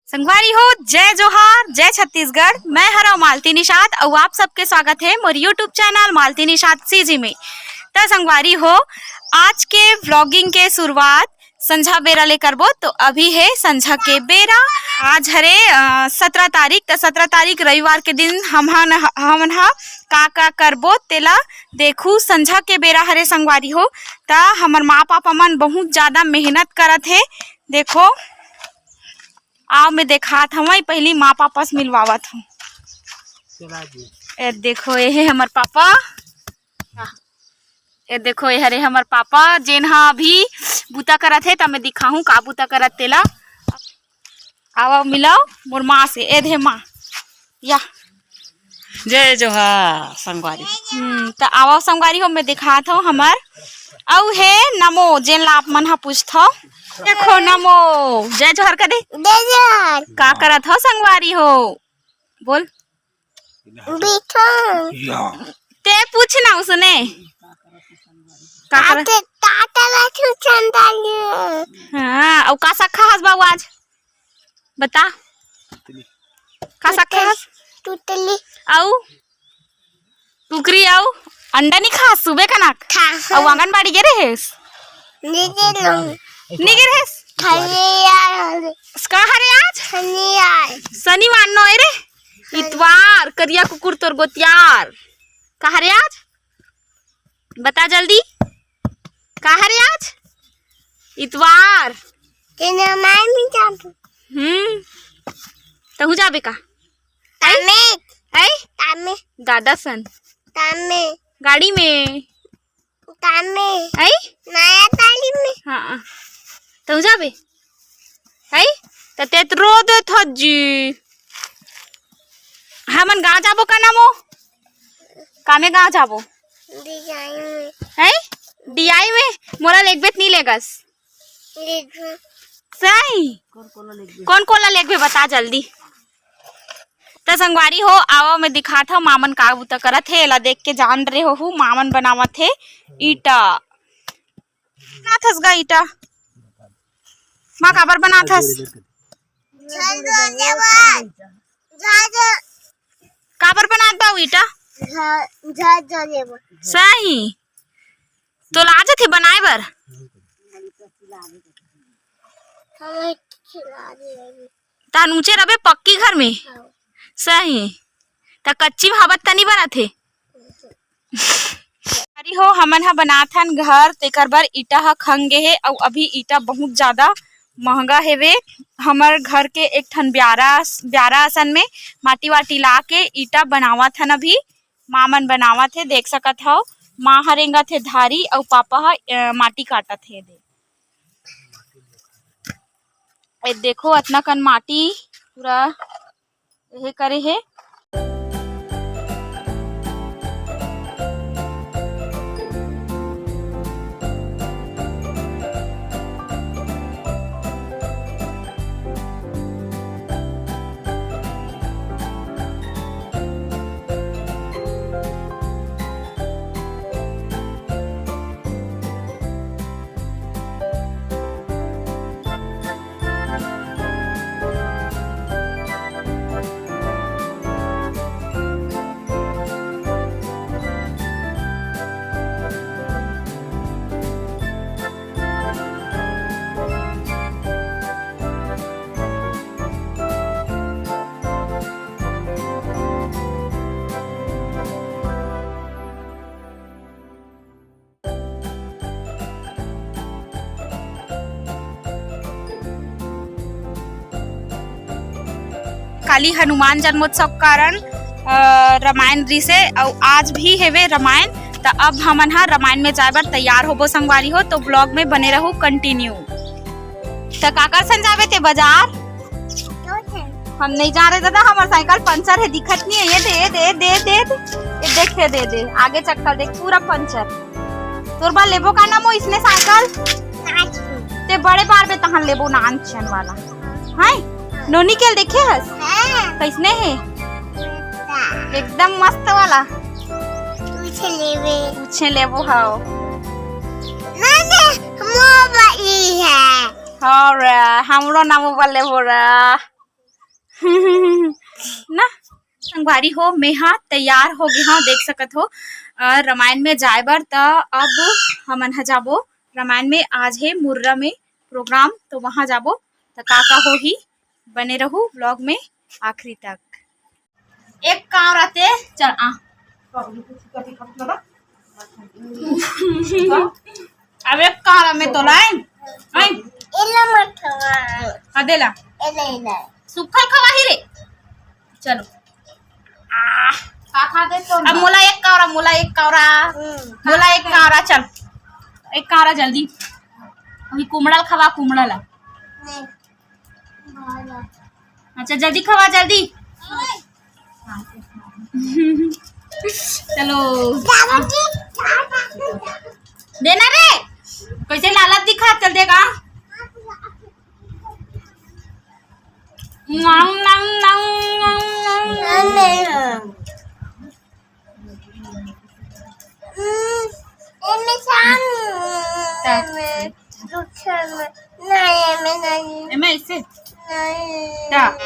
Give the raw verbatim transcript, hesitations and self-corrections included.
संगवारी हो, जय जोहार, जय छत्तीसगढ़। मैं हरव मालती निषाद अउ आप सबके स्वागत हे मोर YouTube channel Malti Nishad CG में। त संगवारी हो, आज के vlogging के शुरुआत संझा बेरा ले करबो। तो अभी हे संझा के बेरा। आज हरे, अ, सतरा तारीख, त सतरा तारीख रविवार के दिन हमन ह-, हमन ह का का करबो तेला देखू। संझा के बेरा हरे संगवारी हो, त हमर माँ पापा मन बहुत ज्यादा मेहनत करत हे। देखो, आव मैं देखात हवं, पहिली माँ पापा से मिलवावत हूँ। चला जी। ए देखो, ये हे हमर पापा। ए देखो, ये हरे हमर पापा, जेन हा अभी बूता करत हे, त मैं दिखाहूँ का बूता करत तेला। आवा मिलाओ मोर माँ से। ए दे माँ, या। जय जोहार संगवारी। हम्म, त आवा संगवारी हो, मैं दिखात हूँ हमर। अउ हे नमो, जेन ला आप मन हा पूछथो। देखो नमो, जय जोहार कर दे। जय जोहार। का करत हो संगवारी हो? बोल। बैठो। ते पूछ ना उसने। का करत? आते ताता ला छू चंदा लिए। हाँ, अउ का साग खाहस बाबू आज? बता। का साग खाहस? टुटली। अउ? कुकरी अउ? अंडा नहीं खाहस सुबह कनक? खा। अउ आंगनबाड़ी गे रहेस? नहीं गे रहूं। नहीं गे रहेस? खनियार। का हरे आज? खनियार। शनिवार नो ए रे? इतवार, करिया कुकुर तोर गोतियार। का हरे आज? बता जल्दी, का हरे आज? इतवार। तेने माय में जाबो। हम्म, तहूँ जाबे का? तामे। ऐ? तामे। दादा सन। तामे। गाड़ी में। तामे। ऐ? नया गाड़ी में। हाँ। तहूँ जाबे? है? त ते त रो देत हस जी। हमन गाँव जाबो का नमो? कामे गाँव जाबो? डिजाइन में। है? डियाई में? मोला लेगबे त नहीं लेगस? लेगबे। सही? कौन कौन ला लेगबे? कौन कौन ला लेगबे बता जल्दी। त संगवारी हो, आवा मैं दिखात हव मामन का बूता करत हे, एला देख के जान रहे हो, मामन बनावत हे ईटा। बनाथस गा ईटा? माँ काबर बनाथस? काबर बनात बाऊ ईटा? सही। तो लाजत हे बनाए बर? तहन ऊंचे रबे पक्की घर में? सही। त कच्ची में हवा त नहीं बनत हे? अरे हो, हमन ह बनात हन घर, तेकर बर ईटा ह खंग गे हे, अउ अभी ईटा बहुत ज्यादा महंगा हेवे। हमर घर के एक ठन ब्यारा, ब्यारा असन में माटी वाटी ला के ईटा बनावत हन। अभी माँ मन बनावत हे, देख सकत हव, माँ ह रेंगत हे धारी अउ पापा ह, अ, माटी काटत हे। दे, ए देखो, अतना कन माटी पूरा एहे करे हे। काली हनुमान जन्मोत्सव कारण, अ, रामायण रिसे अउ आज भी हेवे रामायण। त अब हमन ह रामायण में जाए बर तैयार होबो संगवारी हो, तो vlog में बने रहू continue। त काकर सन जाबे ते बाजार? हम नहीं जा रहे दादा, हमर साइकिल पंचर हे, दिखत नहीं है। ये दे, ये दे, दे, दे, दे। ये देख, ये दे, दे, आगे चक्का देख, पूरा पंचर। तोर बर लेबो का ना मो इसने साइकिल? ते बड़े बार बे तहन लेबो नान चन वाला। हाय, नोनी के देखे हस? हाँ। कैसने हे? एकदम मस्त वाला। पूछे लेबे। पूछे लेबो, हाओ। ना, ना, मोबाइल है। हाँ रे, हमरो ना मोबाइल लेबो रे। ना संगवारी हो, मेहा तैयार हो गे हव, देख सकत हो। अ, रामायण में जाए बर, त अब हमन ह जाबो रामायण में। आज हे मुर्रा में प्रोग्राम, तो वहाँ जाबो। त का का होही, बने रहू vlog में आखिरी तक। एक कांवरा ते चल आ। अब एक कांवरा में तो लाए। आई। एला मत खवा। का देला? एला, एला। सुखल खवाही रे। चलो। आ, का खा दे तो अब ना। मोला एक कांवरा, मोला एक कांवरा। हम्म। मोला एक कांवरा, चल। एक कांवरा जल्दी। वही कुमड़ा ल खवा, कुमड़ा ला। नहीं। अच्छा, जल्दी खवा, जल्दी। चलो। देना रे। कैसे लालच दिखा, चल देगा। नाम, नाम, नाम, नाम, नाम। हम्म, एमे साम-, ता- एमे दूसरा में, नहीं, एमे नहीं। एमे ऐसे? नहीं। ता-